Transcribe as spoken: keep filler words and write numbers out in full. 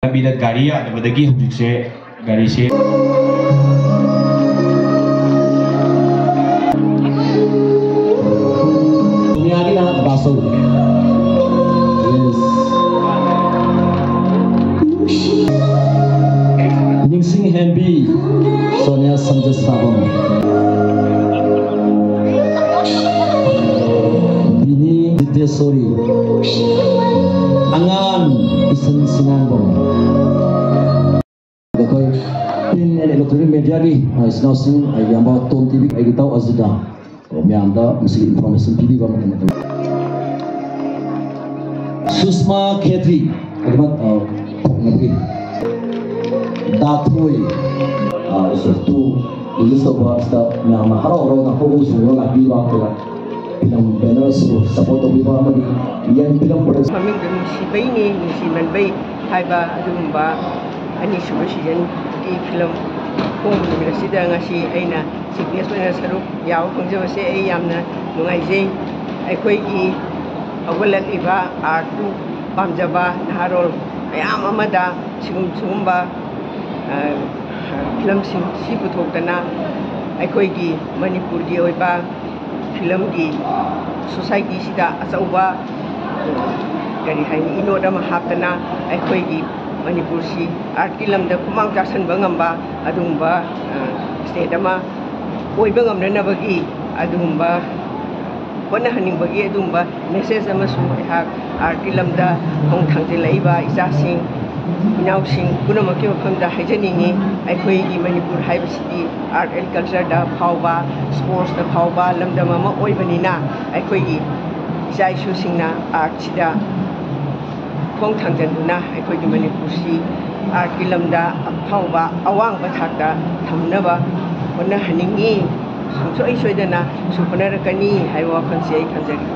ꯂꯝꯕꯤꯗ ꯒꯥꯔꯤ ꯌꯥꯗꯕꯗꯒꯤ ꯍꯧꯖꯤꯛꯁꯦ ꯒꯥꯔꯤꯁꯦ ꯁꯣꯅꯤꯌꯥꯒꯤꯅ ꯕꯥꯁꯧ꯫ Yes. ꯅꯤꯡꯁꯤꯡ ꯍꯦꯟꯕꯤ ꯁꯣꯅꯤꯌꯥ ꯁꯝꯖꯁꯥꯕꯝ꯫ ꯕꯤꯅꯤ ꯖꯤꯇꯦꯁꯣꯔꯤ꯫ ꯑꯉꯥꯟ ꯏꯁꯟ ꯁꯤꯉꯥꯡꯕꯝ꯫ ꯑꯩꯈꯣꯏ print and electronic mediaꯒꯤ, ꯑ, ꯏꯆꯤꯟ ꯏꯅꯥꯎꯁꯤꯡ, ꯑꯩꯒꯤ ꯏꯌꯥꯝꯕ ꯇꯣꯝ ꯇꯤꯚꯤ, ꯑꯩꯒꯤ ꯏꯇꯥꯎ ꯑꯖꯤꯗ, ꯑ, ꯃꯌꯥꯝꯗ ꯃꯁꯤꯒꯤ information ꯄꯤꯕꯤꯕ ꯑꯃꯒꯤ ꯃꯇꯧ꯫ ꯁꯨꯁꯃꯥ ꯈꯦꯇ꯭ꯔꯤ, ꯑꯗꯨꯃꯛ, ꯑ, ꯈꯣꯡꯅꯕꯤ꯫ ꯗꯥꯊꯣꯏ, ꯑ, ꯏꯁꯣꯔ ꯇꯨ release ꯇꯧꯕ ꯑꯁꯤꯗ ꯃꯌꯥꯝꯅ ꯍꯔꯥꯎ ꯍꯔꯥꯎꯅ ꯍꯧꯍꯧ ꯁꯣꯡꯅ ꯂꯥꯛꯄꯤꯕ, ꯑꯗꯨꯒ ꯐꯤꯂꯝ bannerꯁꯨ support ꯇꯧꯕꯤꯕ ꯑꯃꯗꯤ ꯏꯌꯟ ꯐꯤꯂꯝ production ꯃꯃꯤꯡꯗꯨ ꯅꯨꯡꯁꯤꯕꯩꯅꯦ, ꯅꯨꯡꯁꯤꯃꯟꯕꯩ ꯍꯥꯏꯕ ꯑꯗꯨꯒꯨꯝꯕ ꯑꯅꯤꯁꯨꯕ seasonꯒꯤ ꯐꯤꯂꯝ ꯐꯣꯡꯕ ꯅꯨꯃꯤꯠ ꯑꯁꯤꯗ ꯉꯁꯤ ꯑꯩꯅ chief guest ꯑꯣꯏꯅ ꯁꯔꯨꯛ ꯌꯥꯕ ꯐꯪꯖꯕꯁꯦ ꯑꯩ ꯌꯥꯝꯅ ꯅꯨꯡꯉꯥꯏꯖꯩ꯫ ꯑꯩꯈꯣꯏꯒꯤ ꯍꯧꯒꯠꯂꯛꯂꯤꯕ artꯄꯨ ꯄꯥꯝꯖꯕ ꯅꯍꯥꯔꯣꯜ ꯃꯌꯥꯝ ꯑꯃꯗ ꯁꯤꯒꯨꯝ-, ꯁꯤꯒꯨꯝꯕ, ꯑ, ꯐꯤꯂꯝꯁꯤꯡ ꯁꯤ ꯄꯨꯊꯣꯛꯇꯅ ꯑꯩꯈꯣꯏꯒꯤ ꯃꯅꯤꯄꯨꯔꯒꯤ ꯑꯣꯏꯕ ꯐꯤꯂꯝꯒꯤ societyꯁꯤꯗ ꯑꯆꯧꯕ, ꯀꯔꯤ ꯍꯥꯏꯅꯤ, ꯏꯅꯣꯠ ꯑꯃ ꯍꯥꯞꯇꯅ ꯑꯩꯈꯣꯏꯒꯤ ꯃꯅꯤꯄꯨꯔꯁꯤ artꯀꯤ ꯂꯝꯗ ꯈꯨꯃꯥꯡ ꯆꯥꯎꯁꯤꯟꯕ ꯉꯝꯕ ꯑꯗꯨꯒꯨꯝꯕ, ꯑ, state ꯑꯃ ꯑꯣꯏꯕ ꯉꯝꯅꯅꯕꯒꯤ ꯑꯗꯨꯒꯨꯝꯕ ꯍꯣꯠꯅꯍꯟꯅꯤꯡꯕꯒꯤ ꯑꯗꯨꯒꯨꯝꯕ message ꯑꯃꯁꯨ ꯑꯩꯍꯥꯛ artꯀꯤ ꯂꯝꯗ ꯈꯣꯡ ꯊꯥꯡꯖꯤꯜꯂꯛꯏꯕ ꯏꯆꯥꯁꯤꯡ, ꯏꯅꯥꯎꯁꯤꯡ ꯄꯨꯝꯅꯃꯛꯀꯤ ꯃꯐꯝꯗ ꯍꯥꯏꯖꯅꯤꯡꯉꯤ꯫ ꯑꯩꯈꯣꯏꯒꯤ ꯃꯅꯤꯄꯨꯔ ꯍꯥꯏꯕꯁꯤꯗꯤ art and cultureꯗ ꯐꯥꯎꯕ, sportsꯇ ꯐꯥꯎꯕ ꯂꯝꯗꯝ ꯑꯃ ꯑꯣꯏꯕꯅꯤꯅ, ꯑꯩꯈꯣꯏꯒꯤ ꯏꯆꯥ ꯏꯁꯨꯁꯤꯡꯅ artꯁꯤꯗ ꯈꯣꯡ ꯊꯥꯡꯖꯤꯟꯗꯨꯅ ꯑꯩꯈꯣꯏꯒꯤ ꯃꯅꯤꯄꯨꯔꯁꯤ artꯀꯤ ꯂꯝꯗ ꯑꯐꯥꯎꯕ, ꯑꯋꯥꯡꯕ ꯊꯥꯛꯇ ꯊꯝꯅꯕ ꯍꯣꯠꯅꯍꯟꯅꯤꯡꯉꯤ꯫ ꯁꯨꯡꯁꯣꯏ ꯁꯣꯏꯗꯅ ꯁꯨ ꯍꯣꯠꯅꯔꯛꯀꯅꯤ ꯍꯥꯏꯕ ꯋꯥꯐꯝꯁꯤ ꯑꯩ ꯊꯝꯖꯒꯦ꯫